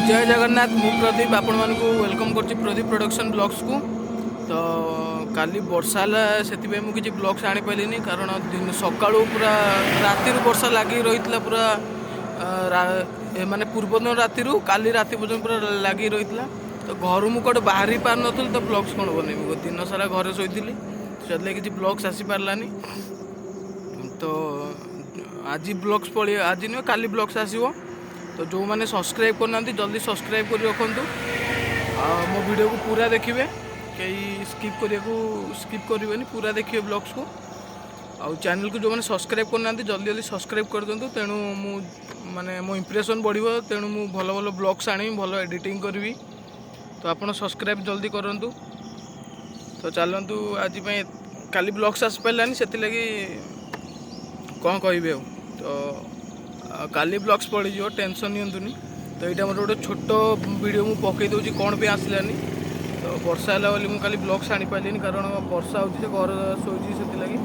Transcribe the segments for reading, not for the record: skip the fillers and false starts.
ଜୟ ଜଗନ୍ନାଥ। ମୁଁ ପ୍ରଦୀପ, ଆପଣମାନଙ୍କୁ welcome କରୁଛି ପ୍ରଦୀପ ପ୍ରଡକ୍ସନ୍ ବ୍ଲଗ୍ସକୁ। ତ କାଲି ବର୍ଷା ହେଲା, ସେଥିପାଇଁ ମୁଁ କିଛି ବ୍ଲଗ୍ସ ଆଣିପାରିଲିନି, କାରଣ ଦିନ ସକାଳୁ ପୁରା ରାତିରୁ ବର୍ଷା ଲାଗି ରହିଥିଲା। ପୁରା ମାନେ ପୂର୍ବଦିନ ରାତିରୁ କାଲି ରାତି ପର୍ଯ୍ୟନ୍ତ ପୁରା ଲାଗି ରହିଥିଲା। ତ ଘରୁ ମୁଁ କୁଆଡ଼େ ବାହାରି ପାରିନଥିଲି, ତ ବ୍ଲଗ୍ସ କ'ଣ ବନେଇବି? ଦିନ ସାରା ଘରେ ଶୋଇଥିଲି, ସେଥିଲାଗି କିଛି ବ୍ଲଗ୍ସ ଆସିପାରିଲାନି। ତ ଆଜି ବ୍ଲଗ୍ସ ପଳେଇ, ଆଜି ନୁହେଁ, କାଲି ବ୍ଲଗ୍ସ ଆସିବ। ତ ଯେଉଁମାନେ ସବସ୍କ୍ରାଇବ୍ କରିନାହାନ୍ତି, ଜଲ୍ଦି ସବସ୍କ୍ରାଇବ୍ କରି ରଖନ୍ତୁ ଆଉ ମୋ ଭିଡ଼ିଓକୁ ପୁରା ଦେଖିବେ। କେହି ସ୍କିପ୍ କରିବେନି, ପୁରା ଦେଖିବେ ବ୍ଲଗ୍ସକୁ। ଆଉ ଚ୍ୟାନେଲକୁ ଯେଉଁମାନେ ସବସ୍କ୍ରାଇବ୍ କରିନାହାନ୍ତି, ଜଲ୍ଦି ଜଲ୍ଦି ସବସ୍କ୍ରାଇବ୍ କରିଦିଅନ୍ତୁ। ତେଣୁ ମୁଁ ମାନେ ମୋ ଇମ୍ପ୍ରେସନ୍ ବଢ଼ିବ, ତେଣୁ ମୁଁ ଭଲ ଭଲ ବ୍ଲଗ୍ସ ଆଣିବି, ଭଲ ଏଡ଼ିଟିଂ କରିବି। ତ ଆପଣ ସବସ୍କ୍ରାଇବ୍ ଜଲ୍ଦି କରନ୍ତୁ। ତ ଚାଲନ୍ତୁ, ଆଜି ପାଇଁ କାଲି ବ୍ଲଗ୍ସ ଆସିପାରିଲାନି, ସେଥିଲାଗି କ'ଣ କହିବି ଆଉ। ତ କାଲି ବ୍ଲଗ୍ସ ପଡ଼ିଯିବ, ଟେନସନ୍ ନିଅନ୍ତୁନି। ତ ଏଇଟା ମୋର ଗୋଟେ ଛୋଟ ଭିଡ଼ିଓ ମୁଁ ପକାଇ ଦେଉଛି, କ'ଣ ପାଇଁ ଆସିଲାନି। ତ ବର୍ଷା ହେଲା ବୋଲି ମୁଁ କାଲି ବ୍ଲଗ୍ସ ଆଣିପାରିଲିନି, କାରଣ ବର୍ଷା ହେଉଛି ଯେ ଘରେ ଶୋଇଛି ସେଥିଲାଗି।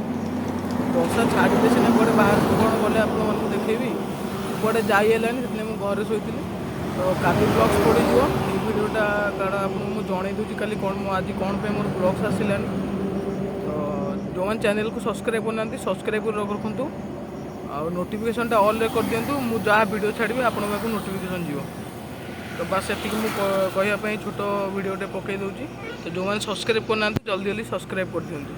ବର୍ଷା ଛାଡ଼ିଲେ ସିନା କୁଆଡ଼େ ବାହାରକୁ କ'ଣ ଗଲେ ଆପଣମାନଙ୍କୁ ଦେଖେଇବି। କୁଆଡ଼େ ଯାଇ ହେଲାନି, ସେଥିଲାଗି ମୁଁ ଘରେ ଶୋଇଥିଲି। ତ କାଲି ବ୍ଲଗ୍ସ ପଡ଼ିଯିବ ଏଇ ଭିଡ଼ିଓଟା, କାରଣ ଆପଣଙ୍କୁ ମୁଁ ଜଣେଇ ଦେଉଛି କାଲି କ'ଣ ମୁଁ ଆଜି କ'ଣ ପାଇଁ ମୋର ବ୍ଲଗ୍ସ ଆସିଲାନି। ତ ଯେଉଁମାନେ ଚ୍ୟାନେଲକୁ ସବସ୍କ୍ରାଇବ୍ କରିନାହାନ୍ତି, ସବସ୍କ୍ରାଇବ୍ କରି ରଖନ୍ତୁ ଆଉ ନୋଟିଫିକେସନ୍ଟା ଅଲ୍ରେ କରିଦିଅନ୍ତୁ। ମୁଁ ଯାହା ଭିଡ଼ିଓ ଛାଡ଼ିବି, ଆପଣଙ୍କ ପାଖକୁ ନୋଟିଫିକେସନ୍ ଯିବ। ତ ବାସ୍, ସେତିକି ମୁଁ କହିବା ପାଇଁ ଛୋଟ ଭିଡ଼ିଓଟେ ପକାଇ ଦେଉଛି। ତ ଯେଉଁମାନେ ସବସ୍କ୍ରାଇବ୍ କରିନାହାନ୍ତି, ଜଲ୍ଦି ଜଲ୍ଦି ସବସ୍କ୍ରାଇବ୍ କରିଦିଅନ୍ତୁ।